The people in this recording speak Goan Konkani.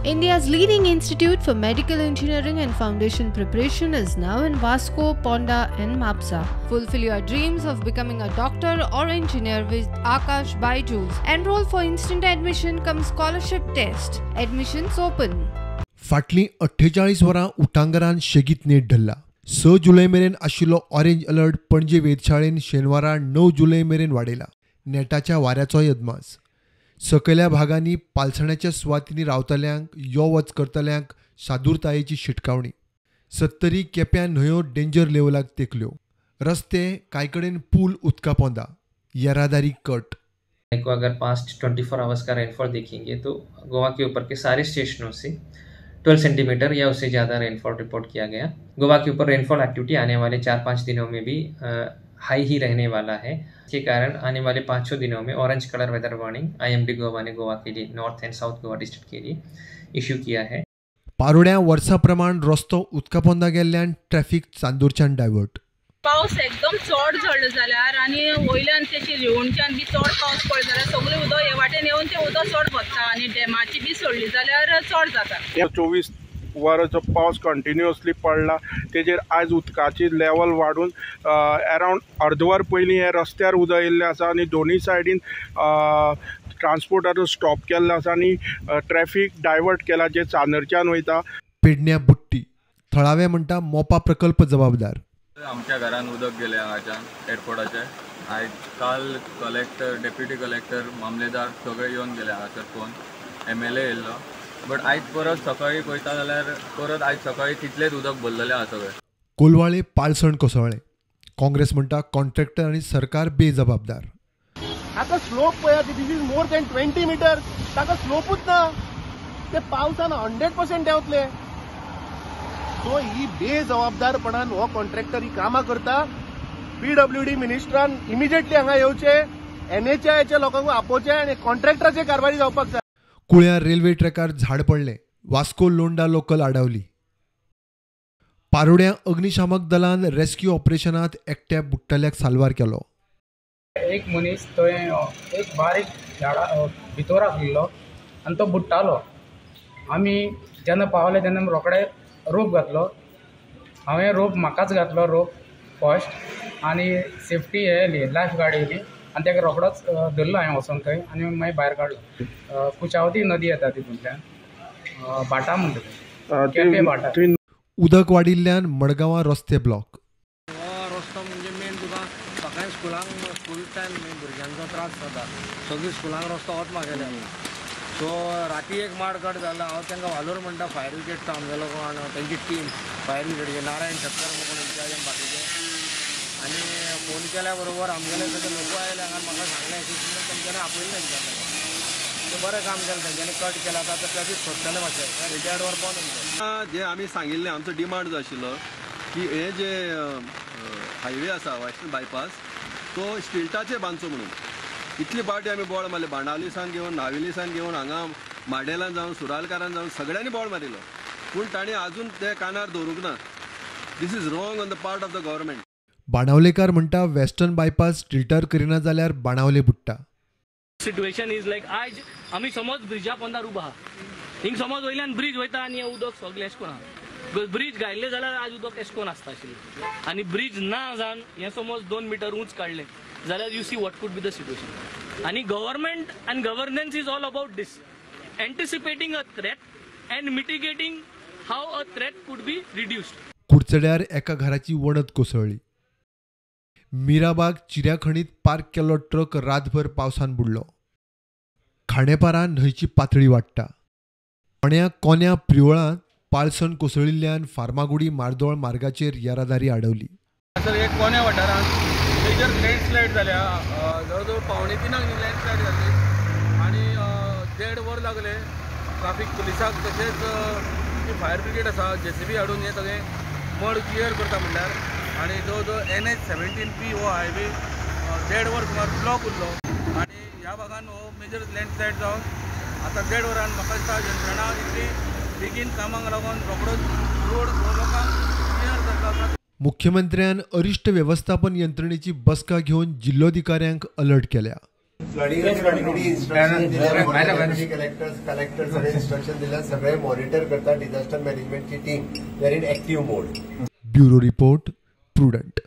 India's leading institute for medical engineering and foundation preparation is now in Vasco, Ponda and Mapsa. Fulfill your dreams of becoming a doctor or engineer with Akash Byju's. Enroll for instant admission cum scholarship test. Admissions open. फाटलीं 48 वरां उटांगरान शेगीत नेट धरला. 6 जुलय मेरेन आशिल्लो ऑरेंज अलर्ट पणजे वेधशाळेन शेनवारा 9 जुलय मेरेन वाडयला. नेटाच्या वाऱ्याचोय अदमास. सकयल्या भागांनी पालसण्याच्या सुवातींनी रावतल्यांक यो वच करतल्यांक सादूरतायेची शिटकावणी. 70 केप्यां न्हंयो डेंजर लेवलाक तेंकल्यो. रस्ते कांय कडेन पूल उदका पोंदा. येरादारी कट. को अगर पास्ट 24 आवर्स का रेनफॉल देखेंगे तो गोवा के ऊपर के सारे स्टेशनों से 12 सेंटीमीटर या उससे ज़्यादा रेनफॉल रिपोर्ट किया गया. गोवा के ऊपर रेनफॉल एक्टिविटी आने वाले 4-5 दिनों में भी हाई ही रहने वाला है. इसके कारण आने वाले 5-6 दिनों में orange colour weather warning IMD Goa ने गोवा के लिए north and south Goa district K लिए इश्यू किया है. पारोड्या वर्सा प्रमाण रस्तो उदका पोंदा गेल्ल्यान ट्रॅफिक चांदूरच्यान डायवर्ट. पावस एकदम चड झडलो जाल्यार आनी वयल्यान तेची रिवणच्यान बी चड पावस पडलो जाल्यार सगळें उदक हे वाटेन येवन तें उदक चड भरता आनी डॅमाची बी सोडली जाल्यार चड जाता. 24 वरांचो पावस कंटिन्युअसली पडला तेजेर आयज उदकाची लेवल वाडून अरावंड अर्दवर पयलीं हे रस्त्यार उदक येयल्लें आसा आनी दोनूय सायडीन ट्रान्सपोर्टाचो स्टॉप केल्लो आसा आनी ट्रॅफीक डायवर्ट केला जे चांदरच्यान वयता. पेडण्या बुट्टी. थळावे म्हणटा मोपा प्रकल्प जबाबदार. आमच्या घरान उदक गेलें हांगाच्यान एअरपोर्टाचे. आयज काल कलेक्टर, डेप्युटी कलेक्टर, मामलेदार सगळे येवन गेले हांगासर. फोन MLA येयल्लो. बट आयज परत सकाळी पळयता जाल्यार परत आयज सकाळी तितलेंच उदक भरलेलें आसा सगळें. कोलवाळे पालसण कोसळ्ळें. काँग्रेस म्हणटा कॉन्ट्रॅक्टर आनी सरकार बेजबाबदार. ताका स्लोप पळयात, this is more than 20 metre. ताका स्लोपूच ना. ते पावसान 100% देंवतले. सो ही बेजबाबदारपणान हो कॉन्ट्रॅक्टर ही कामां करता. PWD मिनिस्टरान इमिजिएटली हांगा येवचे, NHIच्या लोकांक आपोवचे आनी कॉन्ट्रॅक्टराचेर कारवाय जावपाक जाय. कुळ्या रेल्वे ट्रॅकार झाड पडलें. वास्को लोंडा लोकल आडावली. पारोड्या अग्निशामक दलान रेस्क्यू ऑपरेशनात एकट्या बुडटल्याक साल्वार केलो. एक मनीस थंय एक बारीक झाडा भितर आसलेलो आनी तो बुडटालो. आमी जेन्ना पावले तेन्ना रोखडे रोप घातलो. हांवें रोप म्हाकाच घातलो रोप फर्स्ट आनी सेफ्टी हे येयली, लायफ गार्ड येयली आनी ताका रोखडोच धरलो हांवें वचोन थंय आनी मागीर भायर काडलो. कुचावती नदी येता तितूंतल्यान, भाटा म्हणटा थंय, केपें भाटा. उदक वाडिल्ल्यान मडगांवां रस्ते ब्लॉक. हो रस्तो म्हणजे मेन तुका सकाळी स्कुलांक स्कूल टायम न्ही भुरग्यांचो त्रास जाता. सगळीं स्कुलांक रस्तो होच मागेले. सो राती एक माड कट जाला. हांव तांकां वालोर म्हणटा फायर ब्रिगेड आमगेलो कोण तेंची टीम फायर ब्रिगेडची नारायण शक्कर कोण इन्चार्ज आनी बाकीचे. आनी फोन केल्या बरोबर आमगेले सगळे लोक आयले हांगा म्हाका सांगलें तेंच्यांनी आपयलें तेंच्यांनी. ते बरें काम केलें तेंच्यांनी, कट केला आतां ट्रॅफीक सोडटलें मातशें देड वर बंद. जे आमी सांगिल्लें आमचो डिमांड जो आशिल्लो की हे जे हायवे आसा वेस्टर्न बायपास तो स्टिल्टाचेर बांदचो म्हणून. इतली पावटी आमी बोळ मारले. बांडावली सावन घेवन नावेली सावन घेवन हांगा माडेलान जावन सुरालकारान जावन सगळ्यांनी बोळ मारिल्लो. पूण तांणी आजून ते कानार दवरूंक ना. This is wrong on the part of the government. Banavlekar म्हणटा वेस्टर्न बायपास स्टिल्टार करिना जाल्यार बाणावले बुडटा. सिट्युएशन is like आयज आमी समज ब्रिजा पोंदार उबो आहा. हिंग समज वयल्यान ब्रीज वयता आनी हें उदक सगळें एशें कोन्न आहा. ब्रीज घायल्लें जाल्यार आज उदक एशें कोन्न आसता आशिल्लें. आनी ब्रीज ना जावन हें समज 2 मिटर उंच काडलें जाल्यार you see what could be the situation. आनी government and governance is all about this, anticipating a threat and mitigating how a threat could be reduced. कुडचड्यार एका घराची वणत कोसळ्ळी. मिराबाग चिऱ्याखणीत पार्क केल्लो ट्रक रातभर पावसान बुडलो. खांडेपारा न्हंयची पातळी वाडटा. कोण्या कोन्या प्रियोळांत पालसण कोसळिल्ल्यान फार्मागुडी मार्दोळ मार्गाचेर येरादारी आडवली. सर एक कोन्या वाठारांत मेजर लँडस्लायड जाल्या. जवळ जवळ 2:45 लँडस्लायड जाली आनी 1.5 वर लागले ट्राफीक पुलिसाक तशेंच फायर ब्रिगेड आसा JCB हाडून हें सगळें मड क्लियर करता म्हणल्यार. आनी जवळ जवळ NH 17P हो हायवे 1.5 वर सुमार ब्लॉक उरलो आनी ह्या भागान हो मेजर लँडस्लायड जावन आतां 1.5 वरान म्हाका दिसता यंत्रणा इतली बेगीन कामाक लागून रोखडोच रोड हो लोकांक क्लियर जातलो. मुख्यमंत्र्यान अरिश्ट वेवस्थापन यंत्रणेची बसका घेवन जिल्लोधिकाऱ्यांक अलर्ट केल्या. फ्लडिंग इन्स्ट्रक्शन दिल्या, कलेक्टर सगळे इन्स्ट्रक्शन दिल्या, सगळे मॉनिटर करता. डिझास्टर मॅनेजमेंटची team, they are in active mode. Bureau report, Prudent.